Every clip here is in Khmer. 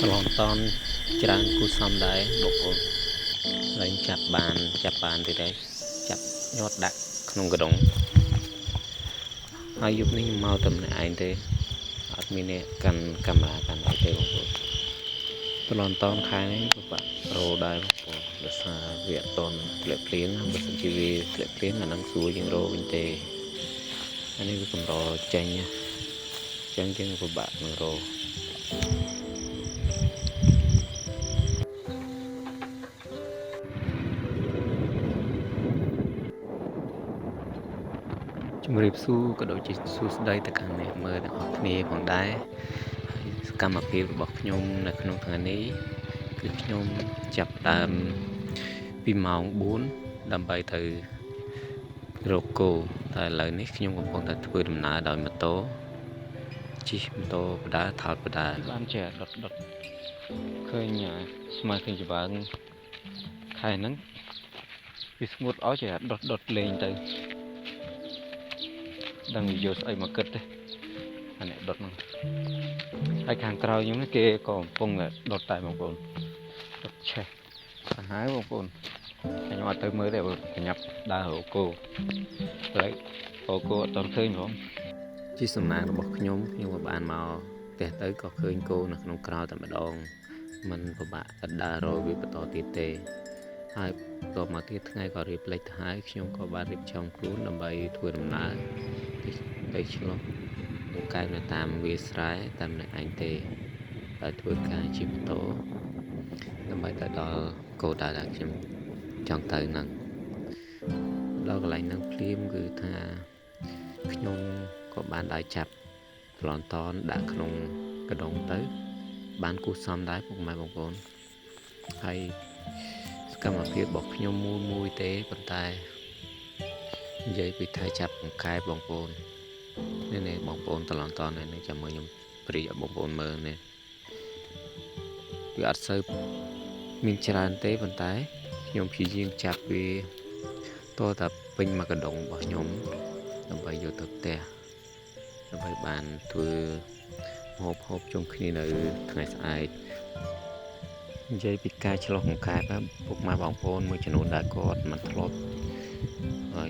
ត្រឡងតនច្រើនគូសំដែរបងប្អូនឡើងចាប់បានចាប់បានទៀតហើយចាប់ញាត់ដាក់ក្នុងកដុងហើយយប់នេះខ្ញុំមកតែម្នាក់ឯងទេអត់មានអ្នកកាន់កាមេរ៉ាកាន់អីទេបងប្អូនត្រឡងតនខែនេះពិបាករោដែរបងប្អូនដោយសារវាអត់តន់ធ្លាក់ភ្លៀងបើសិនជាវាធ្លាក់ភ្លៀងអាហ្នឹងស្រួលជាងរោវិញទេអានេះវាកម្រចេញអញ្ចឹងយើងពិបាកនឹងរោជំរាបសួរក៏ដូចជាសួស្តីទៅកាន់អ្នកមើលទាំងអស់គ្នាផងដែរហើយសកម្មភាពរបស់ខ្ញុំនៅក្នុងថ្ងៃនេះគឺខ្ញុំចាប់ផ្ដើមពីម៉ោង4ដើម្បីទៅរកគោតែឥឡូវនេះខ្ញុំកំពុងតែធ្វើដំណើរដោយម៉ូតូជិះម៉ូតូបដាថតបដាបានចេះដុតដុតឃើញស្មើឃើញច្បាងខែហ្នឹងវាស្ងួតអស់ចេះដុតដុតលេងទៅដឹងវាយកស្អីមកគិតទេអានេះដុតហ្នឹងហើយខាងក្រោយខ្ញុំនេះគេក៏កំពុងតែដុតតែបងប្អូនដុតឆេះសាហាវបងប្អូនខ្ញុំអត់ទៅមើលទេកញ្ញាប់ដើររកគោហើយរកគោអត់ទាន់ឃើញផងជាសំណាងរបស់ខ្ញុំខ្ញុំក៏បានមកផ្ទះទៅក៏ឃើញគោនៅក្នុងក្រោលតែម្ដងมันពិបាកដើររកវាបន្តទៀតទេហើយបន្ទាប់មកទៀតថ្ងៃក៏រៀបលិចទៅហើយខ្ញុំក៏បានរៀបចំខ្លួនដើម្បីធ្វើដំណើរទៅឆ្លុះកែវនៅតាមវាលស្រែតាមអ្នកឯងទេដោយធ្វើការជិះម៉ូតូដើម្បីទៅដល់គោលដៅដែលខ្ញុំចង់ទៅហ្នឹងដល់កន្លែងហ្នឹងភ្លាមគឺថាខ្ញុំក៏បានដើរចាប់ប្លន់តនដាក់ក្នុងកដុងទៅបានគូសំដែរពុកម៉ែបងប្អូនហើយសកម្មភាពរបស់ខ្ញុំមួយមួយទេប៉ុន្តែនិយាយពីថាចាប់អង្កែបងប្អូននេះបងប្អូនត្រឡងតននេះចាំមើលខ្ញុំព្រីឲ្យបងប្អូនមើលនេះវាអត់សូវមានច្រើនទេប៉ុន្តែខ្ញុំព្យាយាមចាប់វាតតែពេញមកកដុងរបស់ខ្ញុំដើម្បីយកទៅផ្ទះដើម្បីបានធ្វើហូបជុំគ្នានៅថ្ងៃស្អែកនិយាយពីការឆ្លុះអង្កែបពុកម៉ែបងប្អូនមួយចំនួនដែលគាត់មិនធ្លាប់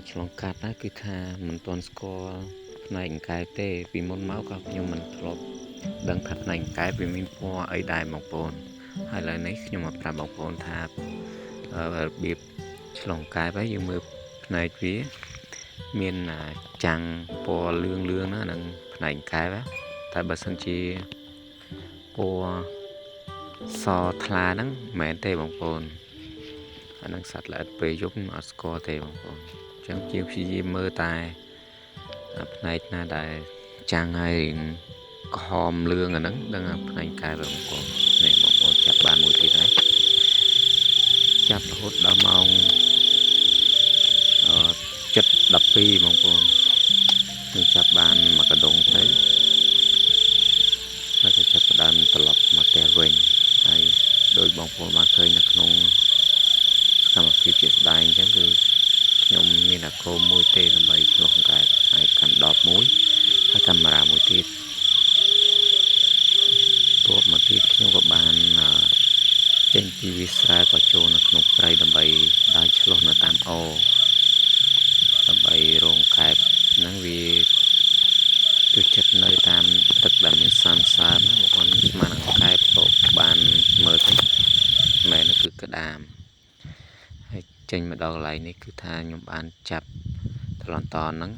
ឆ្លងកាត់ណាគឺថាមិនទាន់ស្គាល់ផ្នែកអង្កែបទេពីមុនមកក៏ខ្ញុំមិនធ្លាប់ដឹងថាផ្នែកអង្កែបវាមានពណ៌អីដែរបងប្អូនហើយឥឡូវនេះខ្ញុំមកប្រាប់បងប្អូនថារបៀបឆ្លងកែបហើយយើងមើលផ្នែកវាមានចាំងពណ៌លឿងលឿងណានឹងផ្នែកកែបតែបើសិនជាពណ៌សថ្លាហ្នឹងមិនមែនទេបងប្អូនអាហ្នឹងសត្វល្អិតពេលយប់អត់ស្គាល់ទេបងប្អូនអញ្ចឹងជាព្យាយាមមើលតែផ្នែកណាដែលចាំងហើយក្រហមលឿងអាហ្នឹងដឹងថាផ្នែកកែបបងប្អូននេះបងប្អូនចាប់បានមួយទៀតហើយចាប់រហូតដល់ម៉ោង7:12បងប្អូននឹងចាប់បានមកកដុងទៅហើយក៏ចាប់ផ្ដើមត្រឡប់មកផ្ទះវិញហើយដោយបងប្អូនបានឃើញនៅក្នុងសកម្មភាពជាក់ស្ដែងអញ្ចឹងគឺខ្ញុំមានអាគោមួយទេដើម្បីឆ្លុះកែបហើយកាន់ដបមួយហើយកាមេរ៉ាមួយទៀតទោះមកទៀតខ្ញុំក៏បានចេញពីវាលស្រែក៏ចូលនៅក្នុងព្រៃដើម្បីដើរឆ្លុះនៅតាមអូដើម្បីរងកែបហ្នឹងវាចូលចិត្តនៅតាមទឹកដែលមានសាមសើមបងប្អូនស្មាននឹងកែបក៏បានមើលទៅមែនគឺក្តាមហើយចេញមកដល់កន្លែងនេះគឺថាខ្ញុំបានចាប់ត្រឡងតនហ្នឹង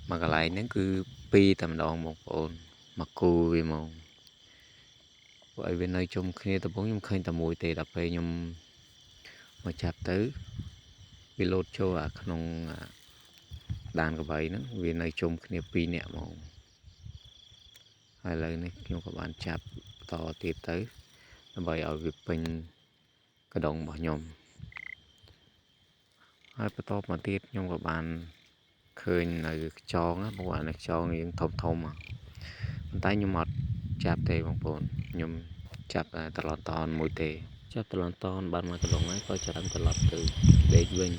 មកកន្លែងហ្នឹងគឺពីរតែម្ដងបងប្អូនមកគូវាមកព្រោះឲ្យវានៅជុំគ្នាដំបូងខ្ញុំឃើញតែមួយទេដល់ពេលខ្ញុំមកចាប់ទៅវាលោតចូលអាក្នុងដានកវៃហ្នឹងវានៅជុំគ្នា2នាក់ហ្មងហើយឥឡូវនេះខ្ញុំក៏បានចាប់តទៀតទៅដើម្បីឲ្យវាពេញកដុងរបស់ខ្ញុំហើយបន្ទាប់មកទៀតខ្ញុំក៏បានឃើញនៅខ្យងណាបងប្អូនខ្យងរៀងធំធំប៉ុន្តែខ្ញុំអត់ចាប់ទេបងប្អូនខ្ញុំចាប់តែត្រឡតនមួយទេចាប់ត្រឡតនបានមកកដុងហើយក៏ចាប់ត្រឡប់ទៅដេកវិញ